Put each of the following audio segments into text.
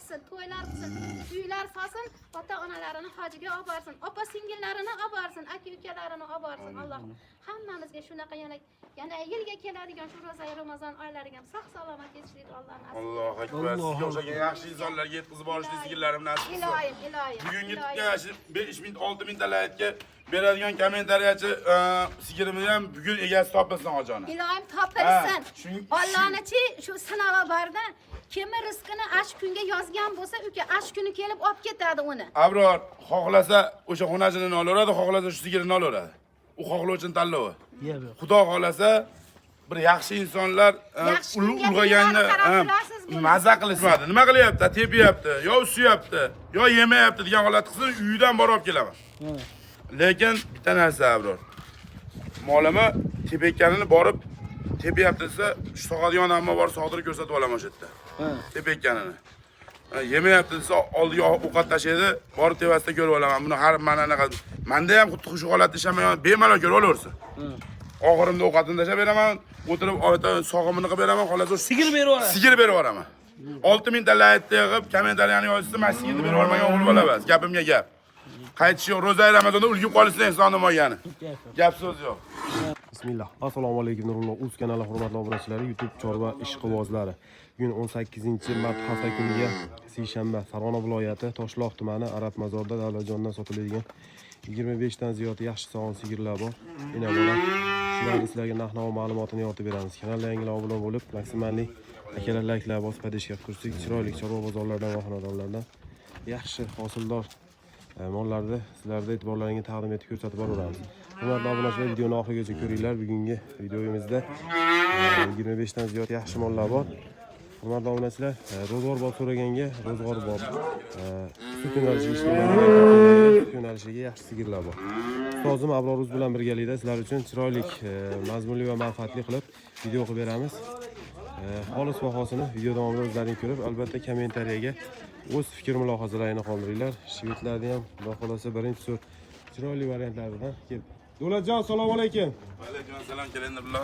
qilsin, to'ylar qilsin, uylar solsin, ota onalarini hojiga olib borsin, opa singillarini olib borsin, aka ukalarini olib borsin. Alloh hammamizga shunaqa yana yilga keladigan shu ro'za Ramazon oylariga ham sog' salomat yetishlikni Alloh nasib qilsin. Allohu akbar. Sizga o'xshagan yaxshi insonlarga yetkazib borishni sigillarim nasib qilsin. Iloyim, iloyim. Bugungi iloyim. tutgan shu 5 ming, 6 ming laykga beradigan kommentariyachi sigirimni ham bugun egasi topilsin hojoni. Iloyim topilsin. Ha, Allohnichi shu sinovi borda, kimi rizqini ash kunga yozgan bo'lsa, uka ash kuni kelib olib ketadi uni. Abror xohlasa o'sha xonajini olaveradi, xohlasa shu sigirini olaveradi. U xohlovchini tanlovi. Yo'q, yo'q. Xudo xohlasa bir yaxshi insonlar Yaxshi kunga ulg'ayganda dunyoni qarab turasiz buni. maza qilishmadi. Nima qilyapti? Tepyapti, yo suyapti, yo yemayapti degan holat qilsin, uyidan borib olib kelaman. Lekin bitta narsa Abror. Molimi tepayotganini borib tepyapti desa, shu sog'adigan odamni borib sog'dirib ko'rsatib olaman o'sha yerda. Tepayotganini. Yemayapti desa, oldiga ovqat tashlaydi, borib tepasida ko'rib olaman. Buni har mana anaqa menda ham xuddi shu holatda ishlamagan, bemalol ko'rib olaversin. Oxirimda ovqatini tashlab beraman, o'tirib oyda sog'imini qilib beraman, xolos o'sha Sigir berib yuboradi. Sigir berib yuboraman. 6 mingta laykni yig'ib, kommentariyani yozsa, men sigirni berib yubormagan o'g'il bola emas. Gapimga gap. Qaytish yo'q, ro'za Ramazonda ulgib qolishsin insonni olgani. Gap so'z yo'q. Bismillah. Assalomu alaykum Nurullo Uz kanali hurmatli obunachilari, YouTube chorva ishqibozlari. Bugun 18-mart hafta kuniga seshanba, Farg'ona viloyati Toshloq tumani Arab mozorida Davlatjondan sotiladigan 25 dan ziyod yaxshi sog'in sigirlar bor. Ena bola. Shularni sizlarga narx-navo ma'lumotini yoritib beramiz. Kanalda yangilar obuna bo'lib, maksimalli akalar layklar bosib поддержка qilib tursak, chiroyli chorva bozorlaridan va xonadonlardan yaxshi hosildor mollarni sizlarni e'tiborlaringizga taqdim etib ko'rsatib boraveramiz. Hurmatli obunachilar, videoni oxirigacha ko'ringlar. Bugungi videomizda 25 dan ziyod yaxshi mollar bor. Hurmatli obunachilar, ro'zg'or bob so'raganga ro'zg'or bob, sut yo'nalishiga ishlaydigan sut yo'nalishiga yaxshi sigirlar bor. Ustozim Abror Uz bilan birgalikda sizlar uchun chiroyli, mazmunli va manfaatli qilib video qilib beramiz. Xolis bahosini video davomida o'zlaring ko'rib, albatta kommentariyaga o'z fikr mulohazalaringni qoldiringlar. Shvedlarni ham xudo xohlasa birinchi sort chiroyli variantlaridan kelib. Davlatjon, assalomu alaykum. Alaykum assalom, kelin Nurullo.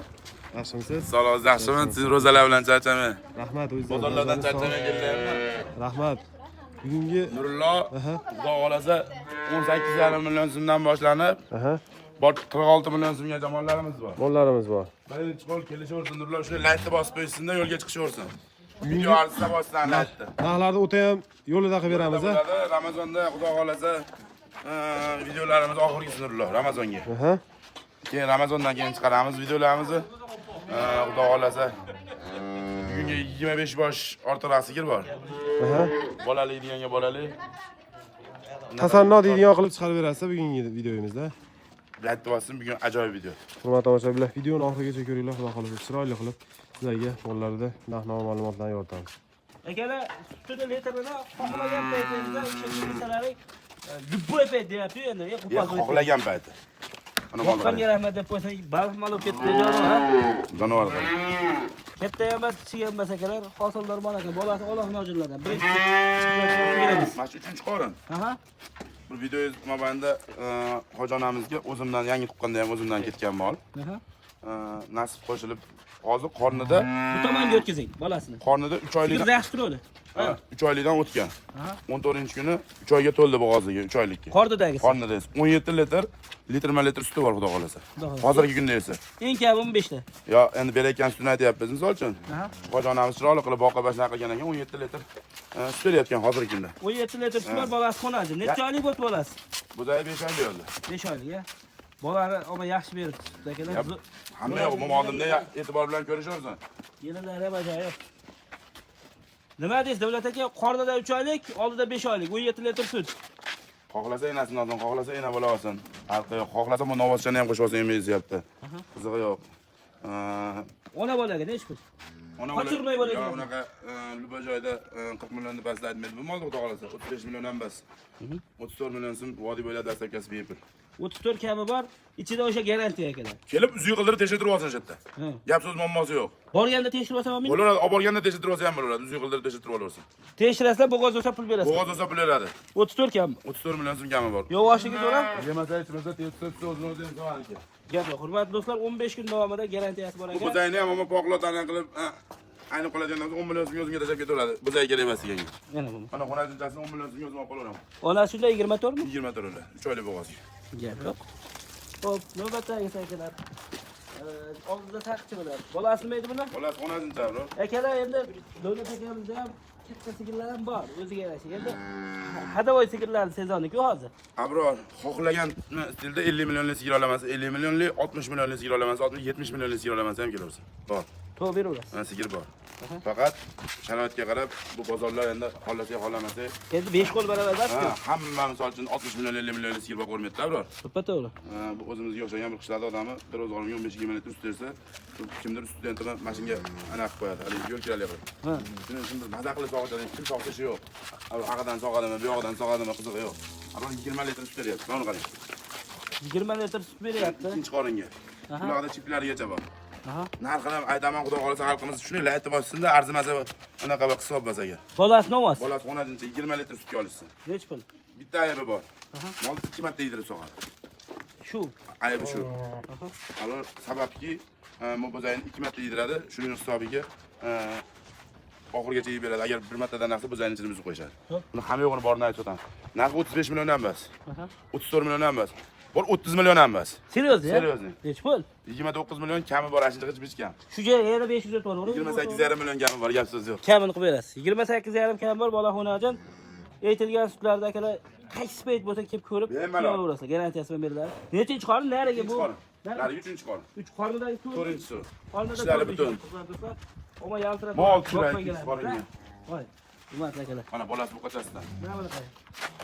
Yaxshimisiz? Sog'lig'ingiz yaxshimi? Siz ro'zalar bilan charchamang. Rahmat o'zingizga. Bozorlardan charchamay keldingmi? Rahmat. Bugungi Nurullo, xudo xohlasa 18,5 million so'mdan boshlanib, bor 46 million so'mgacha mollarimiz bor. Mollarimiz bor. Birinchi qo'l kelishaversin Nurullo, shuni laykni bosib qo'yishsin-da, yo'lga chiqishaversin. Video arzisa bossin laykni. Narxlarni o'ta ham yo'lida qilib beramiz, a? Bo'ladi. Ramazonda xudo xohlasa videolarimiz oxirgisi Nurullo, Ramazonga. Keyin Ramazondan keyin chiqaramiz videolarimizni. Xudo xohlasa bugunga 25 bosh ortiqroq sigir bor. Bolali deganga bolali. Tasanno deydigan qilib chiqarib berasiz bugungi videomizda. Laykni bossin, bugun ajoyib video. Hurmatli tomoshabinlar, videoni oxirigacha ko'ringlar, xudo xohlasa chiroyli qilib sizlarga mollarda narx-navo ma'lumotlarni yoritamiz. Akalar, sutini litrini xohlagan paytingizda o'sha kelsalaring, любой payt deyapti-yu endi. Ya, xohlagan payti. Mana molni Boqqanga qarang. Rahmat deb qo'ysang, baliq mal bo'lib ketdi jonim, ha. Jonivor qarang. Katta ham emas, kichik ham emas akalar, hosildor mol ekan. Bolasi Alloh nojirlardan. Birinchi chiqib Mana shu uchinchi qorin. Aha. Bir videoyingiz mobaynida hoji onamizga o'zimdan yangi tuqqanda ham o'zimdan ketgan mol. Aha. Nasib qo'shilib hozir qornida Bu tomonga o'tkazing bolasini. Qornida 3 oylik. Sigirda yaxshi turadi. 3 oylikdan o'tgan. 14-kuni 3 oyga to'ldi bo'g'oziga, 3 oylikka. Qornidagisi. Qornida esa 17 litr, litrma litr suti bor xudo xohlasa. Xudo xohlasa. Hozirgi kunda esa. Eng kami 15 ta. Yo, endi berayotgan sutini aytyapmiz misol uchun. Hoji onamiz chiroyli qilib boqib bashna qilgan ekan, 17 litr sut berayotgan hozirgi kunda. 17 litr sut bor, bolasi xonasi. Necha oylik bo'ldi bolasi? Bu da 5 oylik bo'ldi. 5 oylik, ya. Bolani olma yaxshi beribdi sut akalar. Yap. Hamma yo'q, bu oldimda e'tibor bilan ko'rishaversin. Yelinlari ham ajoyib. Nima deysiz, Davlat aka? Qornida 3 oylik, oldida 5 oylik, 17 litr sut. Xohlasa enasini olsin, xohlasa ena bola olsin. Farqi yo'q. Xohlasa bu novvoschani ham qo'shib olsa emayapti. Qizig'i yo'q. Ona bolaga nechi pul? Ona bola. Qochirmay bola Yo'q, ekan. unaqa любой joyda 40 million deb pastda aytmaydi. Bu mol xudo xohlasa 35 million ham bas. 34 million so'm vodiy bo'ylab доставка si bepul. 34 kami bor, ichida o'sha garantiya akalar. Kelib uzuy qildirib tekshirtirib olsin o'sha yerda. Gap so'z muammosi yo'q. Borganda tekshirib olsam olmaydi. Bo'laveradi, olib borganda tekshirtirib olsa ham bo'laveradi. Uzuy qildirib tekshirtirib olaversin. Tekshirasizlar, bo'g'oz bo'lsa pul berasiz. Bo'g'oz bo'lsa pul beradi. 34 kam. 34 million so'm kami bor. Yovoshligi to'g'ri. Yemasa ichmasa tekshirsa o'zini o'zi ham. Gap yo'q. Hurmatli do'stlar, 15 kun davomida garantiyasi bor Bu ekan. bo'zayni ham ammo poqlotani qilib, ha, Ayni qoladigan narsa 10 million so'mga o'zimga tashlab ketaveradi. Bizga kerak emas deganga. Mana bu. Mana xonazinchasini 10 million so'mga o'zim olib qolaveraman. Onasi shunda 24 mi? 24 ular. 3 oylik bo'g'oziga. Gap yo'q. Xo'p, navbatdagi akalar. Oldida taqchi bo'ladi. Bolasi nima edi buni? Bolasi xonazincha, bro. Akalar, endi Davlat akamizda ham katta sigirlar ham bor, o'ziga yarasha. Endi hadavoy sigirlarni sezoni-ku hozir. Abror, xohlagan stilda 50 millionlik sigir olaman, 50 millionlik, 60 millionlik sigir olaman, 60 70 millionlik sigir olaman ham kelaversin. Bor. To'g'ri beraverasiz. Mana sigir bor. Faqat sharoitga qarab bu bozorlar endi xohlasak xohlamasak, Endi 5 qo'l barobar emas-ku. ha, hamma misol uchun 60 million 50 millionlik sigir boqavermaydi, Abror. To'ppa-to'g'ri. Ha, bu o'zimizga o'xshagan bir qishloqda odami bir o'z o'g'limga 15-20 litr sut bersa, kimdir ustidan turib mashinga anaqa qilib qo'yadi, haligi yo'l kirali qilib. Ha. Shuning uchun biz maza qilib sog'ishadi, kim sog'ishishi yo'q. Ag'idan sog'adimi, bu yog'idan sog'adimi, qizig'i yo'q. Abror 20 litr sut beryapti. Mana buni qarang. 20 litr sut beryapti. Ikkinchi qoringa. Aha. Bularida chiplarigacha bor. Aha. Narxini ham aytaman, xudo xohlasa xalqimiz shuni aytib olsinda arzimasa anaqa bir hisob bo'lsa agar. Bolasi nima? Bolasi xonazincha 20 litr sutga olishsin. Nechi pul? Bitta aybi bor. Mol 2 marta yedirib sog'adi. Shu. Aybi shu. Alor sababki, bu bo'zayni 2 marta yediradi, shuning hisobiga oxirigacha yeb beradi. Agar bir martadan narsa bo'zayni ichini buzib qo'yishadi. Xo'p. Buni hamma yo'g'ini borini aytib o'taman. Narxi 35 milliondan emas. Aha. 34 milliondan emas. Bor 30 milliondan emas. Seryoz ya? Seryozni. Nechi pul? 29 million kami bor, ashuncha hech bichgan. Shu joyga yana 500 o'tib yuborib. 28,5 million kami bor, gap so'z yo'q. Kamini qilib berasiz. 28,5 kam bor bola xonajon. Aytilgan sutlarda akalar qaysi payt bo'lsa kelib ko'rib, Bemalol. olaverasizlar. Garantiyasi bilan beriladi. Nechinchi qorin nariga bu? Ikkinchi qorin. Nari- Narigi uchinchi qorin. Uch qornidagi to'rt. To'rtinchisi. Qornida Tishlari to'rt butun. Qizlar do'stlar. Omma yaltirab. Mol tushiradi, boqmay ikkinchi keladi. qoringa. Voy. Hurmatli akalar. Mana bolasi buqachasidan. Mana buni qarang.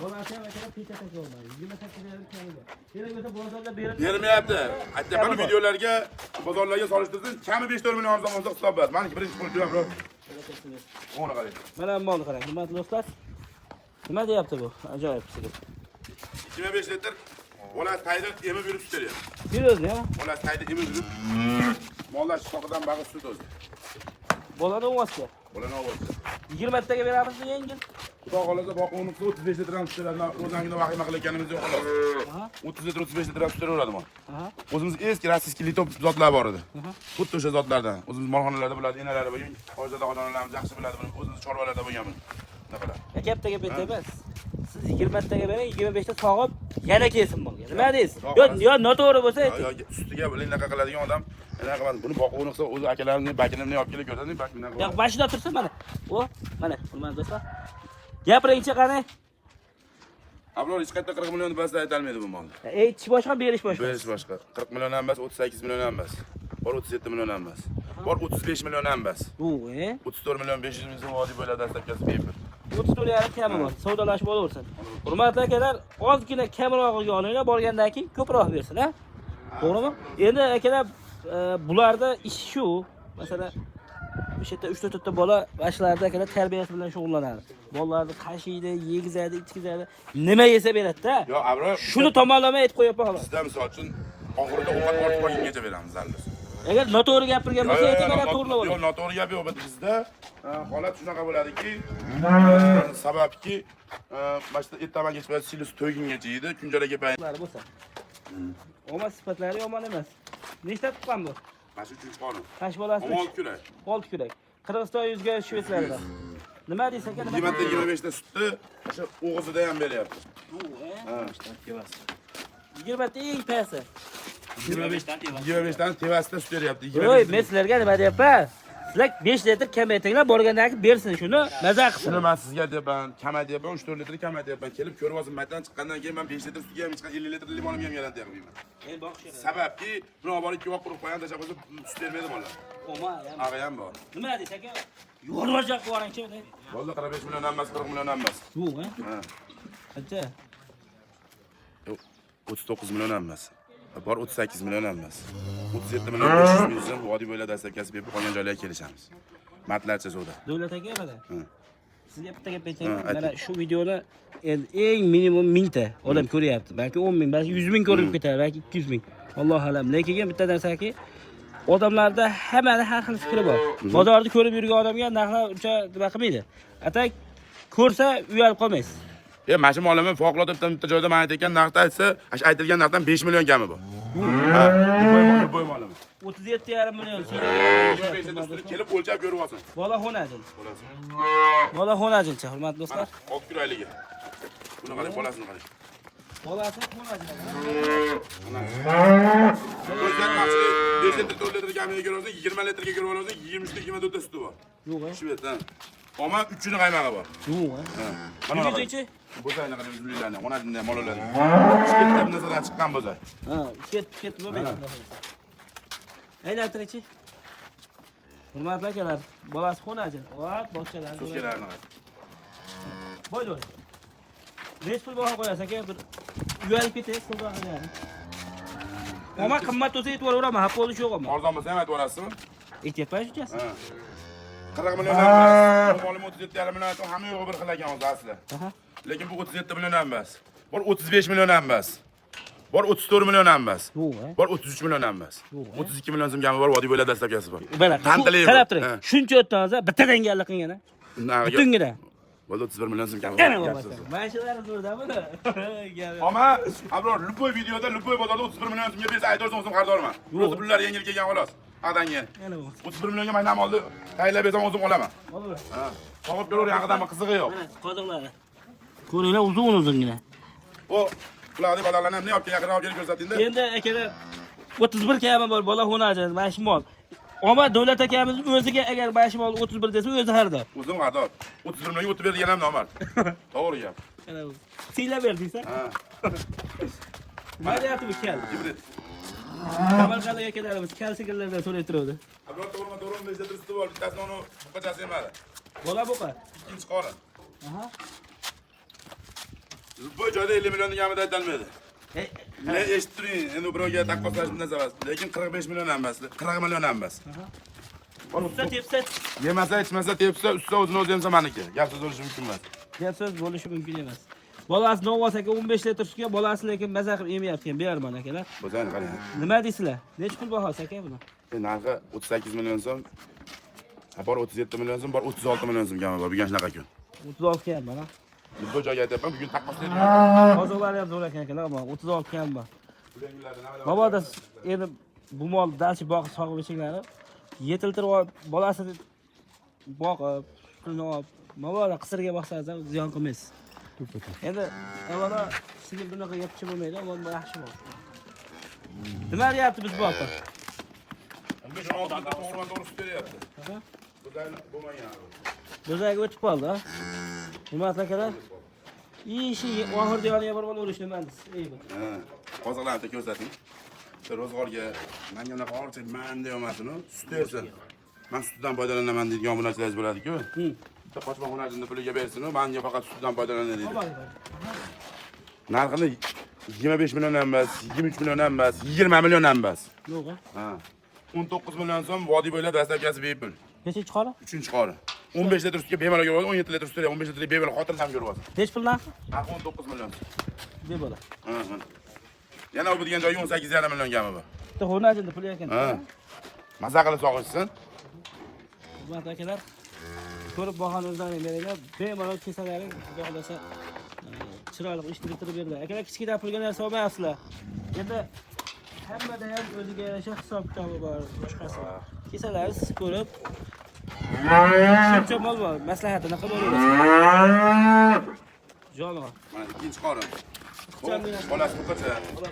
Bolasi ham akalar pechata olmadi. 28,5 kami bor. Kerak bo'lsa bozorda beriladi. Bermayapti. Aytyapman videolarga, bozorlarga solishtirsin, kami 5-4 million arzon bo'lsa hisob bor. Maniki birinchi pul juda bro. Ona qarang. Mana bu molni qarang. Hurmatli do'stlar. Nima deyapti bu? Ajoyib sigir. 25 litr bolasi tayda emib yurib sut beryapti. Seryozni ya? Bolasi tayda emib yurib mollar shoxidan bag'i sut o'zi. Bolani o'ng'asiga. Bolani ovozi. 20 taga beramizmi yengil? Xudo xohlasa boquvni qilsa 35 litr ham sut beradi. O'zangida vahima qilayotganimiz yo'q xolos. Aha. 30 litr 35 litr ham sut beraveradi mol. Aha. O'zimiz eski rossiyskiy litop zotlar bor edi. Xuddi o'sha zotlardan. O'zimiz molxonalarda bo'ladi, enalari bo'lgan, hojizada ota-onalarimiz yaxshi biladi buni. O'zimiz chorvalarda bo'lgan buni. Bunaqalar. Ya katta gap emas. Siz 20 taga bering, 25 ta sog'ib yana kelsin molga. Nima deysiz? Yo, yo noto'g'ri bo'lsa ayting. Yo, ustiga bunaqa qiladigan odam anaqa qiladi. Buni boquvini qilsa o'zi akalarimni bakini olib kelib ko'rsatdi, bak bunaqa. Yo'q, mana shunda tursin mana. O, mana, hurmatli do'stlar. Gapiringchi qani? Abror hech qayerda 40 million basda aytolmaydi bu molni. Aytish boshqa, berish boshqa. Berish boshqa. 40 million ham emas, 38 million ham emas. Bor 37 million ham emas. Bor 35 million ham emas. Bu, e? 34 million 500 ming so'm vodiy bo'ylab dastlabkasi bepul. 34,5 kami bor. Savdolashib olaversin. Hurmatli akalar, ozgina kamrog'iga olinglar, borgandan keyin ko'proq bersin, ha? To'g'rimi? Endi akalar, bularda ish shu. Masalan, o'sha yerda 3-4 ta bola mana akalar tarbiyasi bilan shug'ullanadi. Bolalarni qashiydi, yegizadi, ichkizadi. Nima yesa beradi-da. Yo, Abror, Shuni tomonlama aytib qo'yapman xolos. bizda misol uchun oxirida ovqat ortib qolgungacha beramiz zalda. Agar noto'g'ri gapirgan bo'lsa, ayting, mana to'g'rilab Yo'q, oladi. noto'g'ri gap yo'q. Bizda holat shunaqa bo'ladiki, sababki, mana shu ertaman kech payt silos to'ygungacha yeydi, kunjaraga payt. Bo'lsa. Omad sifatlari yomon emas. Nechta tuqqan bu? Mana shu uchinchi qorin. Qash bolasi? 16 kurak. 6 kurak. Qirg'iziston yuzga shvetsiyada. Nima deysiz aka? Nima? 20 ta 25 ta sutni o'sha o'g'izida ham beryapti. 20 ta eng pasti. 25 tani tevasida sut beryapti. Voy, men sizlarga nima deyapman? Sizlar 5 litr kam aytinglar, borgandan keyin bersin shuni, maza qilsin. Shuni men sizga deyapman, kam aytyapman, 3-4 litr kam aytyapman. Kelib ko'rib olsin, maydan chiqqandan keyin men 5 litr sutga ham chiqqan 50 litr limonimga ham garantiya qilmayman. Endi boqish kerak. Sababki, buni olib borib ikki vaqt qurib qo'yan tashlab qo'ysa sut bermaydi mollar. Oma, ham. Ag'i ham bor. Nima deysiz aka? Yorvajaq qilib yuboringchi. Bo'ldi 45 million emas, 40 million emas. Yo'q, ha? Ha. Qancha? Yo'q, 39 million emas. Bor 38 million emas. 37 million 500 ming so'm vodiy bo'ylab dastlabkasi berib qolgan joylarga kelishamiz. Matlarcha savdo. Davlat aka mana. Hı. Sizga bitta gap aytaymi? Hı, ayting. Mana shu videoni endi eng minimum 1000 ta odam ko'ryapti. Balki 10 ming, balki 100 ming ko'rilib ketar, balki 200 ming. Allohu alam. Lekin bitta narsaki odamlarda hammani har xil fikri bor. Bozorda ko'rib yurgan odamga narxlar uncha nima qilmaydi. Atak ko'rsa uyalib qolmaysiz. Mana shu molimni favqulodda bitta joyda men aytgan narxda aytsa, shu aytilgan narxdan 5 million kami bor. Ha, любой molimi. 37,5 million. 25 litr sutini kelib o'lchab ko'rib olsin. Bola xonajin. Bolasi. Bola xonajincha, hurmatli do'stlar. Mana 6 kun oyligi. Buni qarang, bolasini qarang. Bolasi xonajin. O'zdan 5 litr, 4 litr kamiga ko'rib olsa, 20 litrga ko'rib olsa, 23 ta 24 ta suti bor. Yo'q, Shu yerdan. Olma 3-ni qaymog'i bor. yo'q. Ha. Mana Yuzi nechi? Bo'zayni qarang, uzunliklarni, xonajinda molalarni. Ikkita narsadan chiqqan bo'zay. Ha, ket ket bo'lmaydi. Aylantirchi. Hurmatli akalar, bolasi xonajin. Ot, boshqalar. So'zkalarni qarang. Bo'y bo'y. Nechi pul baho qo'yasiz aka? Bir uyalib ketasiz, pul baho qo'yasiz. Ammo qimmat bo'lsa aytib yuboraman, xafa bo'lish yo'q ammo. Arzon bo'lsa ham aytib yuborasizmi? Aytyapman shunchasi. Ha. 40 million emas. Bu molim 37,5 million aytdim, hamma yo'g'i bir xil ekan o'zi asli. Aha. Lekin bu 37 million emas. Bor 35 million emas. Bor 34 million emas. Yo'q, a? Bor 33 million emas. Yo'q, a? 32 million so'm kami bor, vodiy bo'ylab dastlabkasi bor. Mana, Tantali bu. qarab turing. Ha. Shuncha o'tdan bittadan galla qilgan, a? Nariga- Butungina. Bo'ldi 31 million so'm kami Yana bor. bo'lmasa. Mana shular zo'rda buni. Gap. Ammo Abror, любой videoda, любой bozorda 31 million so'mga bersa aytarsan o'zim xaridorman. Yo'q. O'zi pullar yengil kelgan xolos. Adangga. Yana bo'lmasa. 31 millionga mendan oldi. Tayinlab bersam o'zim olaman. Olaver. Ha. Sog'ib ko'raver, yaqindan qizig'i yo'q. Mana qoziqlari. Ko'ringlar, uzun uzungina. O ularni bolalarni ham ne olib kel, yaqinroq olib kelib ko'rsatingda. Endi akalar 31 kami bor bola xonajin, mana shu mol. Omad Davlat akamiz o'ziga agar mana shu mol 31 desa o'zi xaridor. O'zim xaridor. 31 millionga o'tib bergan ham nomard. To'g'ri gap. Mana bu. Siylab berdingsan. Ha. Nima deyapti bu kal? Gibrid. Samarqandlik akalarimiz kal sigirlardan so'rayib turibdi. Abror to'g'rima to'g'ri 15 litr suti bor, bittasini uni buqachasi yemadi. Bola buqa. Ikkinchi qorin. Aha. Bu joyda 50 million kamida aytolmaydi. E, Men eshitib turing, endi birovga taqqoslash narsa emas. Lekin 45 million ham emas, 40 million ham emas. Usta tepsa, Yemasa, ichmasa, tepsa, usta o'zini o'zi yemsa meniki. Gap so'z bo'lishi mumkin emas. gap so'z bo'lishi mumkin emas. Bolasi novvos aka 15 litr sutga, bolasi lekin maza qilib emayapti ekan, berman akalar. Bo'zani qarang. Nima deysizlar? Necha pul bahosi aka buni? Narxi 38 million so'm. Ha, bor 37 million so'm, bor 36 million so'm kami bor. Bugun shunaqa kun. 36 kam mana. Bu joyga aytyapman, bugun taqqoslaydi. Qoziqlari ham zo'r ekan akalar, ammo 36 kam bor. Mabodo endi bu mol dalchi boqib sog'ib ichinglar. Yetiltirib olib, bolasini boqib, sutini olib, mabodo qisirga boqsangiz ham ziyon qilmaysiz. Endi avvalo sigir bunaqa gapchi bo'lmaydi, avvalo yaxshi mol. Nima deyapti biz bu opa? 15-16 litr to'g'ridan to'g'ri sut beryapti. Aha. Bo'zani bo'lmagan. Bo'zaga o'tib qoldi, ha? Hurmatli akalar, ishi oxirida yoniga borib olib nima deysiz? Ey bu. Ha, qoziqlarni bitta ko'rsating. Bitta ro'zg'orga menga unaqa og'ircha man deyolmasinu, sut bersin. Man sutdan foydalanaman deydigan obunachilaringiz bo'ladi-ku. Bitta qochma xonajinni puliga bersin-u, menga faqat sutdan foydalana deydi. Narxini 25 million ham emas, 23 million ham emas, 20 million ham emas. Yo'q, ha? Ha. 19 million so'm vodiy bo'ylab dastlabkasi bepul. Nechinchi qori? Uchinchi qori. 15 litr sutga bemalol ko'rib olsin, 17 litr sut, 15 litr bemalol xotirjam ko'rib olsin. Nechi pul narxi? Narxi 19 million. Deb bo'la. Ha, ha. Yana u degan joyi 18,5 million kami bor. Bitta xonajinni puli ekan. Ha. Maza qilib sog'ishsin. Hurmatli akalar, ko'rib bahoni o'zlaring beringlar. Bemalol kelsalaring, xudo xohlasa chiroyli ishni bitirib beringlar. Akalar, kichkina pulga narsa olmayapsizlar. Endi hammada ham o'ziga yarasha hisob kitobi bor, boshqasi bor. Kelsalaringiz ko'rib shuncha mol bor, maslahatini qilib olaverasiz. Jonivor. Mana ikkinchi qorin. Ixcham beradi. Bolasi buqacha.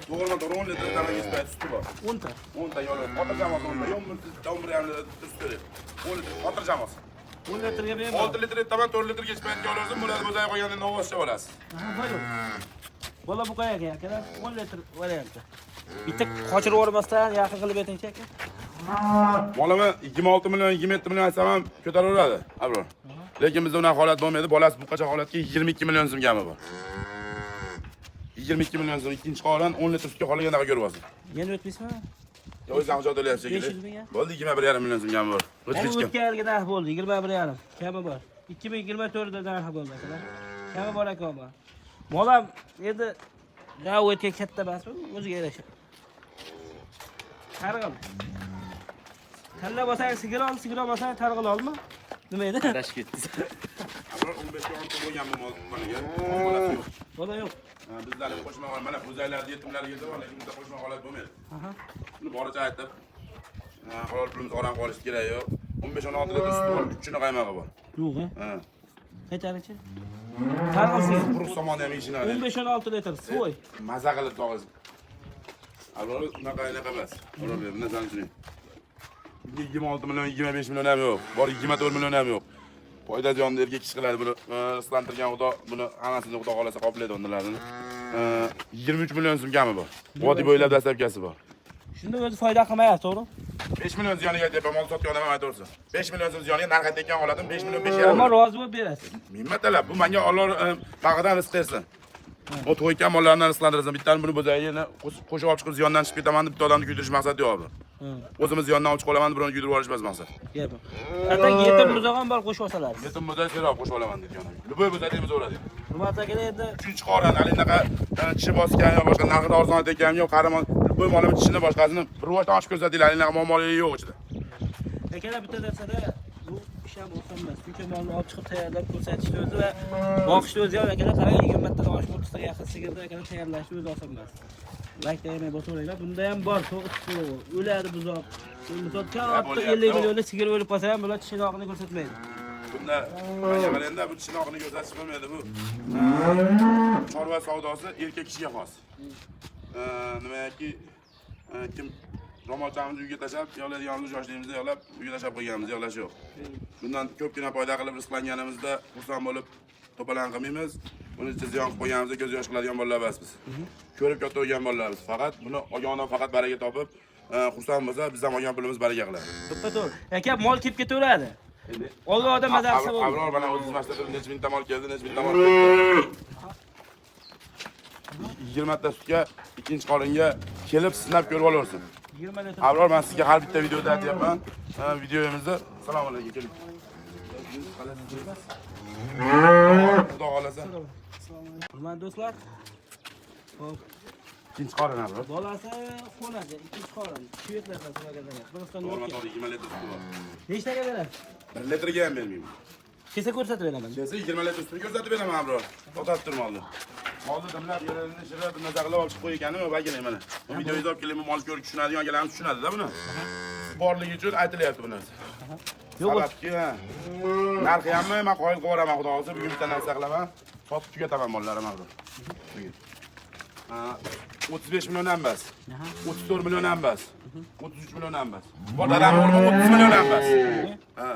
To'g'ridan to'g'ri 10 litr dalaga yetmaydi suti bor. 10 ta. 10 ta yo'l. Xotirjam olsin 10 ta. 11 11,5 litr sut beradi. 10 litr xotirjam olsin. 10 litrga bemalol. 6 litr ertaman 4 litrga yetmaydi olaversin, bo'ladi bo'zay qolganda novvoscha olasiz. Aha, voy. Bola buqa ekan akalar, 10 litr varianti. Bitta qochirib yubormasdan yaqin qilib aytingchi aka. Bolama 26 million, 27 million aytsam ham ko'taraveradi, Abror. Lekin bizda unaqa holat bo'lmaydi. Bolasi buqacha holatga 22 million so'm kami bor. 22 million so'm ikkinchi qorin 10 litr sutga qolgandaqa ko'rib olsin. Yana o'tmaysizmi? Yo, o'zing ham jo'talayapsiz shekilli. 500 ming a? Bo'ldi 21,5 million so'm kami bor. Bu Hech kim. o'tgan yilgi narx bo'ldi, 21,5. Kami bor. 2024 da narxi bo'ldi akalar. Kami bor ekan bu. Mol ham endi na o'tgan katta emas, bu o'ziga yarasha. Targ'il. Tanlab olsang sigir ol, sigir olmasang targ'il olma. Nima edi? Adashib ketdi. Abror 15 ga ortiq bo'lgan bu mol bolaga. Bolasi yo'q. Bola yo'q. Ha, bizlarni qo'shma holat, mana bo'zaylarni yetimlarga bor, lekin bizda qo'shma holat bo'lmaydi. Aha. Buni boricha aytib, Halol pulimiz oram qolishi kerak yo'q. 15-16 litr suti bor, 3 qaymog'i bor. Yo'q, ha? Ha. Qaytarichi? Farg'il sigir. Quruq somonni ham yeyishini 15-16 litr свой. Maza qilib tog'iz. Abror unaqa anaqa emas. Abror bir narsani tushuning. 26 million, 25 million ham yo'q. Bor 24 million ham yo'q. Foyda ziyonni erkak kishi qiladi buni. Rizqlantirgan Xudo buni hammasini Xudo xolasa qoplaydi undalarni. 23 million so'm kami bor. Vodiy bo'ylab dastlabkasi bor. Shunda o'zi foyda qilmayapti, to'g'ri? 5 million ziyoniga aytyapman, mol sotgan odam ham aytaversin. 5 million so'm ziyoniga narx aytayotgan holatim 5 million 5 yarim. Ammo rozi bo'lib berasiz. Minmat talab. Bu menga Alloh bag'idan rizq bersin. O to'ygan mollardan rizqlantirsin. Bittani buni bo'zagini qo'shib olib chiqib ziyondan chiqib ketaman deb bitta odamni kuydirish maqsadi yo'q bu. O'zimiz ziyondan olib chiqa olaman deb birovni kuydirib yuborish emas maqsad. Gap. Hatto yetim buzoq ham bor qo'shib olsalar. Yetim bo'zak serob qo'shib olaman deydi yana. Любой bo'zak emizaveradi. Hurmatli akalar, endi Uchinchi qorin hali unaqa tishi bosgan yo boshqa narxini arzon aytayotganim yo'q. Qahramon любой molini tishini boshqasini bir boshdan ochib ko'rsatinglar. Hali unaqa muammolari yo'q ichida. Akalar bitta narsada bu ish ham oson emas. Shuncha molni olib chiqib tayyorlab ko'rsatishni o'zi va boqishni o'zi ham akalar qarang 20 tadan oshib 30 taga yaqin sigirni akalar tayyorlashni o'zi oson emas. Like degani bosaveringlar. Bunda ham bor, to'g'ri o'ladi buzoq. Misol katta 50 millionlik sigir o'lib qolsa ham bular tishini oqini ko'rsatmaydi. Bunda menga qaraganda bu tishini oqini ko'rsatish bo'lmaydi bu. Chorva savdosi erkak kishiga xos. Nimaki kim ro'molchamizni uyga tashlab, yig'laydiganimiz yoshligimizda yig'lab, uyga tashlab qo'yganmiz, yig'lash yo'q. Bundan ko'pgina foyda qilib rizqlanganimizda xursand bo'lib to'palan qilmaymiz. Buni ichida ziyon qilib qo'yganimizda ko'z yosh qiladigan bolalar emasmiz. Ko'rib katta bo'lgan bolalarmiz. Faqat buni olgan odam faqat baraka topib, xursand bo'lsa, biz ham olgan pulimiz baraka qiladi. To'ppa to'g'ri. Aka mol kelib ketaveradi. Olgan odam maza qilsa bo'ldi. Abror mana o'zingiz masjidda necha mingta mol keldi, necha mingta mol ketdi. 20 ta sutga ikkinchi qoringa kelib sinab ko'rib olaversin. 20 litr. Abror men sizga har bitta videoda aytyapman. Videomizda assalomu alaykum keling. Xudo xolasa. Hurmatli do'stlar. Xo'p, Ikkinchi qorin Abror. bolasi xonada, ikkinchi qorin. Shvetlar Qirg'izistonda To'g'ri, o'tgan. to'g'ri 20 litr suti bor. Nechtaga berasiz? 1 litrga ham bermayman. Kelsa ko'rsatib beraman. Kelsa 20 litr sutini ko'rsatib beraman Abror. To'xtatib tur molni. Molni dimlab, yerini shirab, naza qilib olib chiqib qo'yganim yo'q, bagina mana. Bu videoyingizni olib keling, mol ko'rib tushunadigan akalarimiz tushunadi-da buni. Borligi uchun aytilyapti bu narsa. Yo'q, Sababki, ha, narxi hammi men qoyil qilib yuboraman, Xudo xohlasa bugun bitta narsa qilaman, sotib tugataman mollarimni Abror. Bugun. Ha, 35 million ham emas. 34 million ham emas. 33 million ham emas. Bor dadam o'rni 30 million ham emas. Ha.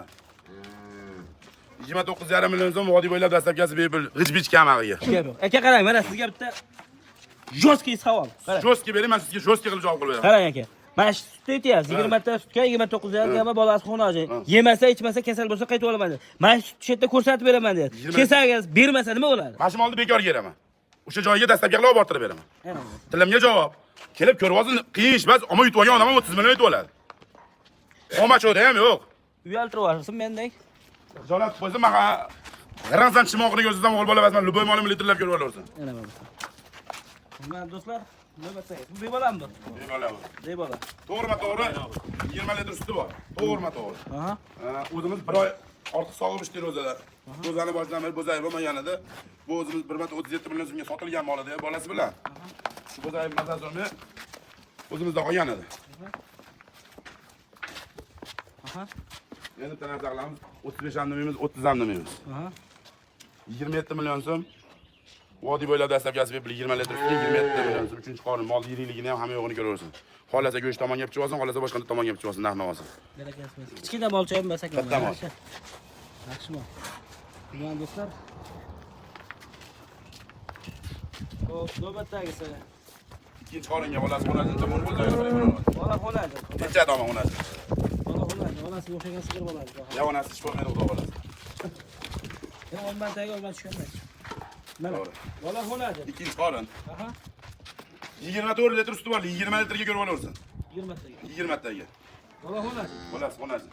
29,5 million so'm vodiy bo'ylab dastlabkasi bepul g'ij-bij kamag'iga. Gap yo'q. Aka qarang, mana sizga bitta жесткий savol. Qarang. Жесткий bering, men sizga жесткий qilib javob qilib beraman. Qarang aka. Mana shu sutni aytyapsiz. 20 ta sutga 29 yarim bolasi xo'noji. Yemasa, ichmasa, kasal bo'lsa qaytib olaman dedi. Mana shu sutni shu yerda ko'rsatib beraman dedi. 20 Kelsangiz bermasa nima bo'ladi? Mana shu molni bekor beraman. O'sha joyiga dastlabki qilib olib bortirib beraman. Tilimga javob. Kelib ko'rib olsin, qiyin ish emas, ammo yutib olgan odam ham 30 million yutib oladi. Olma cho'da ham yo'q. Uyaltirib yuborsin mendek. Xijolat qo'ysa, men g'iransam chimoqini ko'rsatsam o'g'il bola emasman, любой molimni litrlab ko'rib olaversin. Yana mana. Hurmatli do'stlar, navbatdagi. Bu bebolami bu? Bemalol. Bebola. To'g'rimi to'g'ri? 20 litr suti bor. To'g'rimi to'g'ri? Aha. O'zimiz bir oy ortiq sog'ib ichdik ro'zada. Ro'zani boshidan beri bo'zayib bo'lmagan edi. Bu o'zimiz 1 marta 37 million so'mga sotilgan mol edi bolasi bilan. Shu bo'zayib mazasi olmay o'zimizda qolgan edi. Aha. Endi bitta narsa qilamiz. 35 ham demaymiz, 30 ham demaymiz. Aha. 27 million so'm. Vodiy bo'ylab dastlabkasi bepul 20 litr sutga 27 million so'm. Uchinchi qorin mol yirikligini ham hamma yo'g'ini ko'raversin. Xohlasa go'sht tomonga pichib olsin, xohlasa boshqa tomonga pichib olsin, narx navosi. Barakasi bo'lsin. Kichkina molcha ham emas ekan. Katta mol. Yaxshi. Yaxshi mol. Hurmatli do'stlar. Xo'p, navbatdagisi. Ikkinchi qoringa bolasi xonasini tomon bo'lsa, Bola xonadi. necha tomon xonasi? Bola xonadi. Onasiga o'xshagan sigir bo'ladi. Ya onasi ish bo'lmaydi, xudo xolasa. Ya olman tagiga olman tushganmas. Mana. To'g'ri. Bola xonadi. Ikkinchi qorin. Aha. 24 litr suti bor, 20 litrga ko'rib olaversin. 20 taga. 20 taga. Bola xonadi. Bolasi xonasi.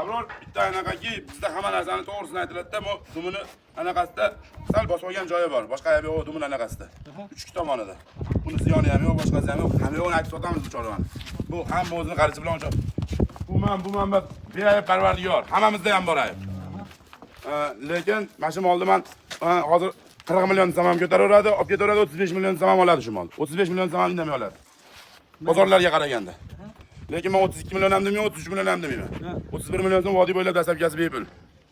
Abror bitta anaqaki bizda hamma narsani to'g'risini aytiladi-da, bu dumini anaqasida sal bosib olgan joyi bor. Boshqa aybi yo'q dumini anaqasida. Uchki tomonida. Buni ziyoni ham yo'q, boshqasi ham yo'q. Hamma yo'g'ini aytib sotamiz bu chorvani. Bu hamma o'zini qarichi bilan o'sha. Bu man beayb parvardigor. Hammamizda ham bor ayb. Lekin mana shu molni man hozir 40 million desam ham ko'taraveradi, olib ketaveradi, 35 million desam ham oladi shu molni. 35 million desam ham indamay oladi. Bozorlarga qaraganda. Lekin men 32 million ham demayman, 33 million ham demayman. Ha. 31 million so'm vodiy bo'ylab dastlabkasi bepul.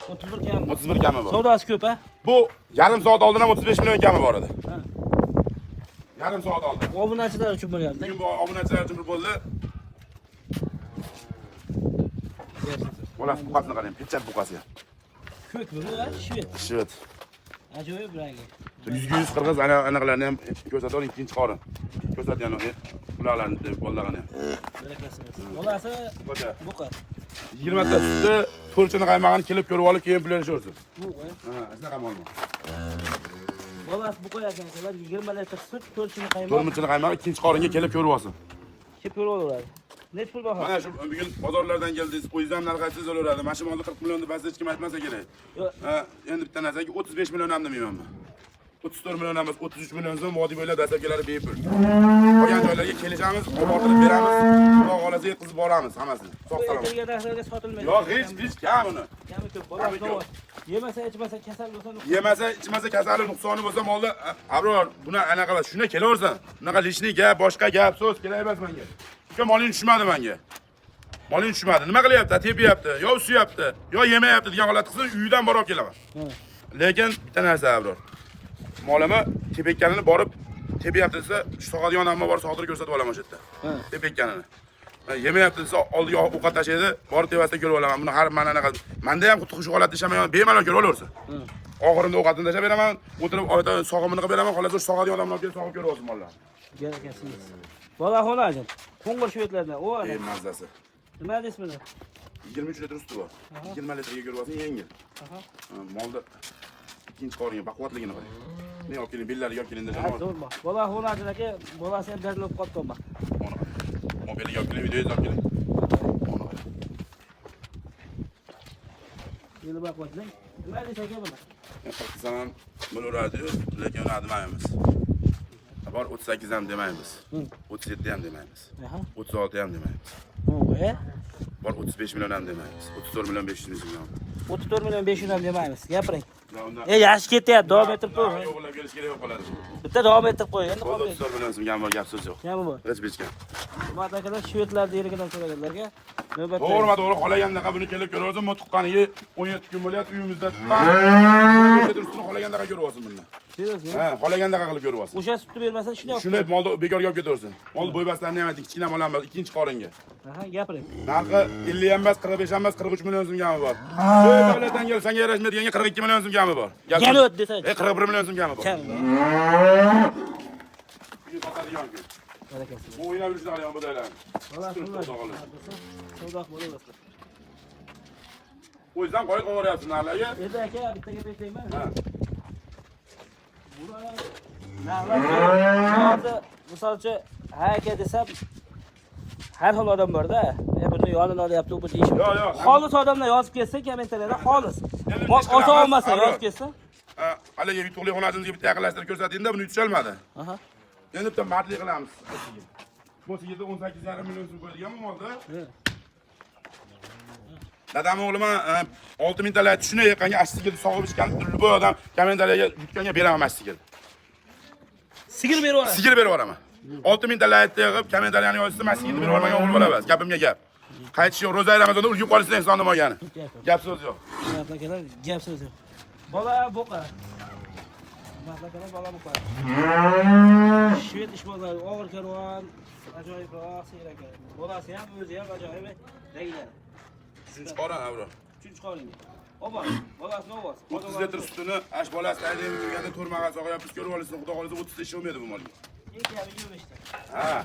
31 kam. 31 kami bor. Savdosi ko'p a? Bu yarim soat oldin ham 35 million kami bor edi. Ha. Yarim soat oldin. Obunachilar uchun bo'lyapti. Bugun bu obunachilar uchun bir bo'ldi. Bolasi buqasini qarang, pechat buqasi. Ko'k bu, ha? Shved. Shved. Ajoyib rangi. Yuzga yuz qirg'iz ana anaqalarni ham ko'rsatib oling, ikkinchi qorin. Ko'rsatgan ularni deb bolalarni ham. Barakasi bersin. Bolasi Buqa. buqa. 20 ta sutni, to'rchini qaymog'ini kelib ko'rib olib keyin pul berishaversin. Buqa. Ha, shunaqa molmi? Bolasi buqa ekan, ular 20 litr sut, to'rchini qaymoq. To'rtinchini qaymog'i ikkinchi qoringa kelib ko'rib olsin. Kelib ko'rib olaveradi. Nech pul baho? Mana shu bugun bozorlardan keldingiz, o'zingiz ham narx aytsangiz bo'laveradi. Mana shu molni 40 million deb hech kim aytmasa kerak. Yo'q. Ha, endi bitta narsaki 35 million ham demayman men. 34 million emas, 33 million so'm vodiy bo'ylab dastlabkilari bepul. Qolgan joylarga kelishamiz, olib beramiz, Xudo xolasa yetkazib boramiz hammasini. Sog' salomat. Aytilgan narxlarga sotilmaydi. Yo'q, hech kam uni. Kami ko'p. Kami Bolasi ko'p. bor. Yemasa, ichmasa, kasal bo'lsa, Yemasa, ichmasa kasali nuqsoni bo'lsa molda Abror, buni anaqa qiladi. Shunda kelaversin. Bunaqa lishni gap, boshqa gap, so'z kerak emas menga. Uka moling tushmadi menga. Moling tushmadi. Nima qilyapti? Tepyapti, yo suyapti, yo yemayapti degan holat qilsa uyidan borib olib kelaman. Ha. Lekin bitta narsa Abror. Molimi tepayotganini borib tepyapti desa, shu sog'adigan odamga borib sog'dirib ko'rsatib olaman o'sha yerda. Ha. Tepayotganini. Ha, yemayapti desa, oldiga ovqat tashlaydi, borib tepasida ko'rib olaman. Buni har mana anaqa. Menda ham xuddi shu holatda ishlamayman, bemalol ko'rib olaversin. Og'irimda ovqatini tashlab beraman, o'tirib oyda sog'imini qilib beraman, xolos o'sha sog'adigan odamlar olib kelib sog'ib ko'rib olsin mollarni. Barakasi bersin. Bola xonajin. Qo'ng'ir shvedlardan. O ana. Ey mazasi. Nima deysiz buni? 23 litr suti bor. 20 litrga ko'rib olsin yengil. Aha. Ha, molda ikkinchi qoringa baquvvatligini qarang. Ne olib keling, bellariga olib keling Ha, janob. zo'r bor. Bola xonajin aka, bolasi ham dardlab qolib qolma. Mana qarang. Mobilga olib keling, videoga olib keling. Mana qarang. Yili baquvvatli. Nima deysiz aka buni? Men 40 desam ham bo'laveradi-yu, lekin uni demaymiz. Bor 38 ham demaymiz. 37 ham demaymiz. Aha. 36 ham demaymiz. O, e? Bor 35 million ham demaymiz. 34 million 500 ming so'm. 34 million 500 ham demaymiz. Gapiring. Ya undan E, yaxshi ketyapti. Davom ettirib qo'y. Yo'qlab kelish kerak bo'lib qoladi. Bitta davom ettirib qo'y. Endi Bo'ldi qolmaydi. 34 million so'm gam bor, gap so'z yo'q. Kami bor. Hech bechgan. Hurmatli akalar, shvedlar yerigidan so'raganlarga navbatda. To'g'rima to'g'ri xohlagandaqa buni kelib ko'raversin. Bu tuqqaniga 17 kun bo'lyapti, uyimizda tuqqan. Ustini xohlagandaqa ko'rib olsin bundan. Seriousmi? Ha, xohlagandaqa qilib ko'rib olsin. O'sha sutni bermasa shuni olib. Shuni molni bekorga olib ketaversin. Mol bo'ybastlarni ham ayting, kichkina mol ham emas, ikkinchi qoringa. Aha, gapiring. Narxi 50 ham emas, 45 ham emas, 43 million so'm kami bor. Ey davlatdan gel, senga yarashmaydiganga 42 million so'm kami bor. Gap Gel so'z. o't desa. E 41 million so'm kami bor. Kam. Bugun sotadigan kun. Barakasi. Bu o'ynab yurishni qarang bu daylarni. Bola Turibdi, xudo xohlasa. Savdo bo'laversin. O'zingizdan qo'yib qo'yaveryapsiz narxlarga. Endi aka bitta gap aytaymi? Ha. Narxlar misol uchun ha aka desam har xil odam borda. E buni yonini olyapti, u bu deyish. Yo'q, yo'q. Xolis odamlar yozib kelsa kommentariyada xolis. Endi Mol bitta ish ota qilamiz, olmasa Abror. yozib kelsa. Ha, haligi yutuqli xonachimizga bitta yaqinlashtirib ko'rsatingda buni yutisholmadi. Aha. Endi bitta mardlik qilamiz. Bu sigirda 18,5 million so'm qo'yilgan bu molda. Dadam o'g'lima 6 mingtalar tushuni yiqqanga ash sigirni sog'ib ichgan bu odam kommentariyaga yutganga beraman ash sigirni. Sigir berib yuboradi. Sigir berib yuboraman. 6 mingtalar yig'ib kommentariyani yozsa, men sigirni berib yubormagan o'g'il bola emas. Gapimga gap. Qaytish yo'q, ro'za Ramazonda ulgib qolishsin insonni olgani. Gap so'z yo'q. Hurmatli akalar, gap so'z yo'q. Bola bo'qa. Hurmatli akalar, bola bo'qa. Shved ishbozlari og'ir karvon, ajoyibroq sigir ekan. Bolasi ham, o'zi ham ajoyib degan. Uchinchi qorin avro. Uchinchi qoringa. Oboz, bolasini oboz. 30 litr sutini ash bolasi haydab yurganda to'rmag'an sog'ayapmiz, ko'rib olsin, xudo xolasa 30 ta ish olmaydi bu molga. Eng kami 25 ta. Ha.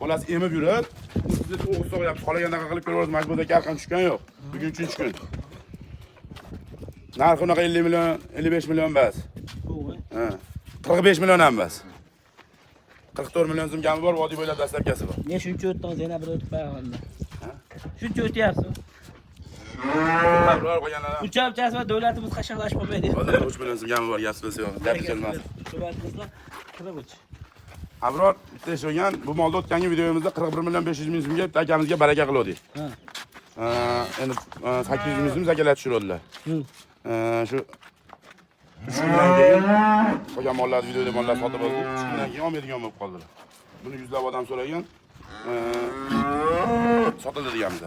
Bolasi emib yurib, 30 litr o'g'iz sog'ayapmiz. Xohlagandaqa qilib ko'rib olsin, majburda arqon tushgan yo'q. Bugun 3-kun. Narxi unaqa 50 million, 55 million bas. Bu, Ha. 45 million ham bas. 44 million so'm kami bor, vodiy bo'ylab dastlabkasi bor. Ne shuncha o'tdingiz, yana bir o'tib qo'yaman. Shuncha o'tyapsiz. Ular qolganlar. Uchamchasi va davlatimiz qashshoqlashib qolmaydi. 3 million so'm kami bor, gap so'z yo'q. Gap kelmas. Davlatimizda 43. Abror bitta ish bo'lgan, bu molda o'tgangi videomizda 41 million 500 ming so'mga bitta akamizga baraka qiluvdik. Ha. Endi 800 ming so'm zakalat tushiradilar. Shu 3 kundan keyin qolgan mollarni videoda mollar sotib oldik. 3 kundan keyin olmaydigan bo'lib qoldilar. Buni yuzlab odam so'ragan. Sotildi deganmiz.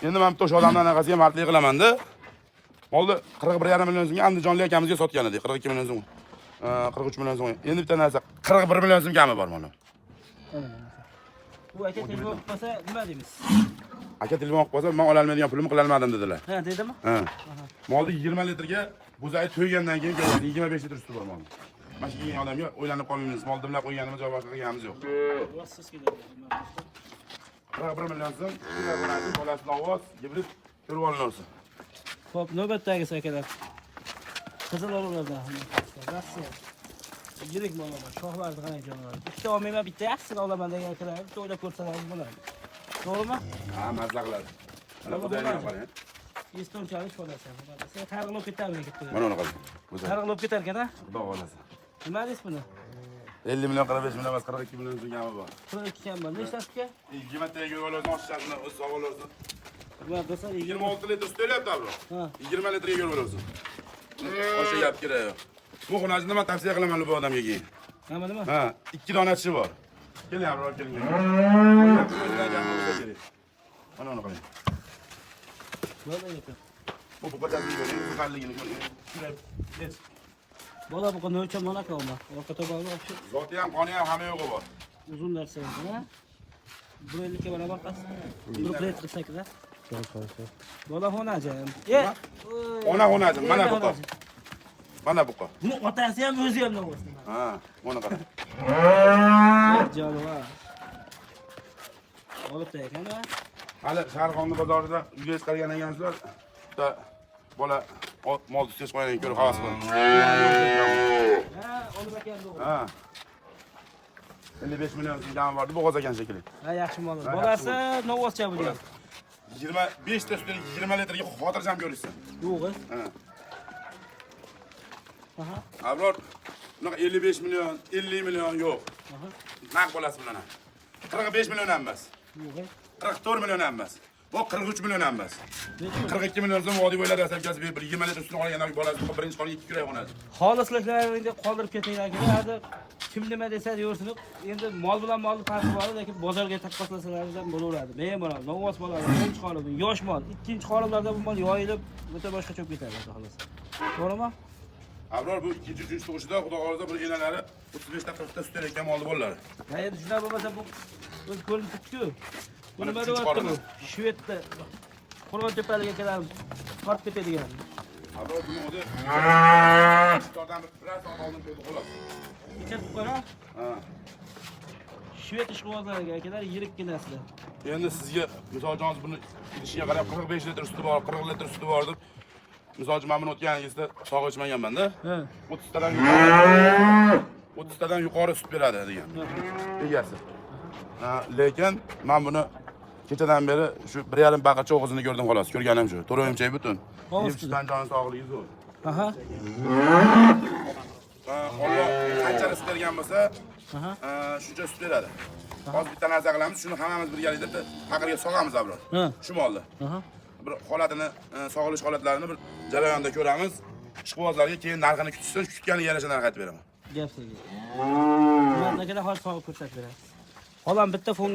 Endi men bitta o'sha odamlar anaqasiga mardlik qilaman-da. Molni 41,5 million so'mga andijonlik akamizga sotgan edik. 42 million so'm. 43 million so'm. Endi bitta narsa, 41 million so'm kami bor mana. Bu aka telefon qilib qolsa nima deymiz? Aka telefon qilib qolsa, men ololmaydigan pulimni qilolmadim dedilar. Ha, dedimi? Ha. Molni 20 litrga bo'zagi to'ygandan keyin ko'radi, 25 litr suti bor molni. Mana shu kelgan odamga o'ylanib qolmaymiz. Mol dimlab qo'yganimiz yo boshqa qilganimiz yo'q. Rossiz keladi. 41 million so'm, bolasi, bolasi ovoz, gibrid ko'rib olinsin. Xo'p, navbatdagisi akalar. Qizil olalardan. Rossiya. Yirik mollar bor. Shoxlarni qarang jonivor. Ikkita olmayman, bitta yaxshisini olaman degan akalar bitta o'ylab ko'rsalaringiz bo'ladi. To'g'rimi? Ha, mazza qiladi. Mana bu ham qarang. Estonchalik bolasi. Xudo targ'ilib ketadimi ketdi. Mana uni qarang. Bo'zak. Targ'ilib ketar ekan, ha? Xudo xohlasa. Nima deysiz buni? 50 million, 45 million emas, 42 million so'm kami bor. 42 kam bor. Nechtasi uka? 20 taga ko'rib olasan, oshchasini o'zi sog' olasan. Nima desa 26 litr sut to'layapti abro. Ha. 20 litrga ko'rib olasan. O'sha gap kerak yo'q. Bu xonasini men tavsiya qilaman bu odamga keyin. Nima nima? Ha, 2 dona tishi bor. Keling abro, keling. Mana uni qarang. Bo'ldi aka. Bu buqachasini ko'ring, buqaligini ko'ring. Shunday, hech. Bola bu novcha mana olma. Orqa tomoni вообще Zoti ham, qoni ham, hamma yo'g'i bor. Uzun narsa ekan, ha? 1.50 ga barobar qas. 1.48 a. Bola xonajim. E. Ona xonajim, mana buqa. Mana buqa. Buni otasi ham o'zi ham bo'lsin. Ha, mana qarang. Jonivor. Olibdi ekan, ha? Hali Sharqonni bozorida uyga chiqargan ekansizlar, bitta bola mol tushib qo'ygan ko'rib havas qildi. Ha, olib ekan to'g'ri. Ha. 55 million so'm kami bordi, bo'g'oz ekan shekilli. Ha, yaxshi mol. Ha, Bolasi novvoscha bo'lgan. 25 ta sutini 20 litrga xotirjam ko'rishsin. Yo'q. Ha. Aha. Abror, bunaqa 55 million, 50 million yo'q. Aha. Naq bolasi bilan ham. 45 million ham emas. Yo'q. 44 million ham emas. Bu 43 million ham emas. Necha? 42 million so'm vodiy bo'ylari dastlabkasi bir 20 litr sutini olgan bolasi birinchi qonga 2 kurak xonasi. Xolisliklaringni qoldirib ketinglar akalar. Hadi kim nima desa deyaversin. Endi mol bilan molni farqi bor, lekin bozorga taqqoslasalar ham bo'laveradi. Bemalol, novvos bo'ladi, birinchi qolim, yosh mol, ikkinchi qolimlarda bu mol yoyilib, o'ta boshqacha bo'lib ketadi, xudo xohlasa. To'g'rimi? Abror bu ikkinchi, uchinchi tug'ishida xudo xohlasa bir enalari 35 ta 40 ta sut berayotgan molni bolalari. Ya endi shunday bo'lmasa bu o'zi ko'rinib turibdi-ku. Bu Mana nima uchinchi deyapti bu? qorini. Shvedda Qo'rg'ontepalik akalarimiz tortib ketadigan. Abror buni o'zi iftordan bir soat oldin qo'ydi xolos. Ichirib qo'yar. Ha. Shved ishqibozlariga akalar yirikkinasida. Endi sizga misol uchun hozir buni idishiga qarab 45 litr suti bor, 40 litr suti bor deb misol uchun men buni o'tgan yilda sog' ichmaganman-da. Ha. 30 tadan yuqori 30 tadan yuqori sut beradi degan egasi. Ha, lekin men buni kechadan beri shu 1,5 baqircha o'g'izini ko'rdim xolos. Ko'rganim shu. To'rvimchak butun. Og'iz Yeb chiqqan joni sog'ligi zo'r. Aha. Ha, Alloh qancha rizq bergan bo'lsa, Aha. shuncha sut beradi. Hozir bitta narsa qilamiz, shuni hammamiz birgalikda bitta paqirga sog'amiz abror. Ha. Shu molni. Aha. Bir holatini, sog'ilish holatlarini bir jarayonda ko'ramiz. Ishqibozlarga keyin narxini kutishsin, kutganiga yarasha narx aytib beraman. Gap sizga. Akalar hozir sog'ib ko'rsatib beradi. Xolam bitta fon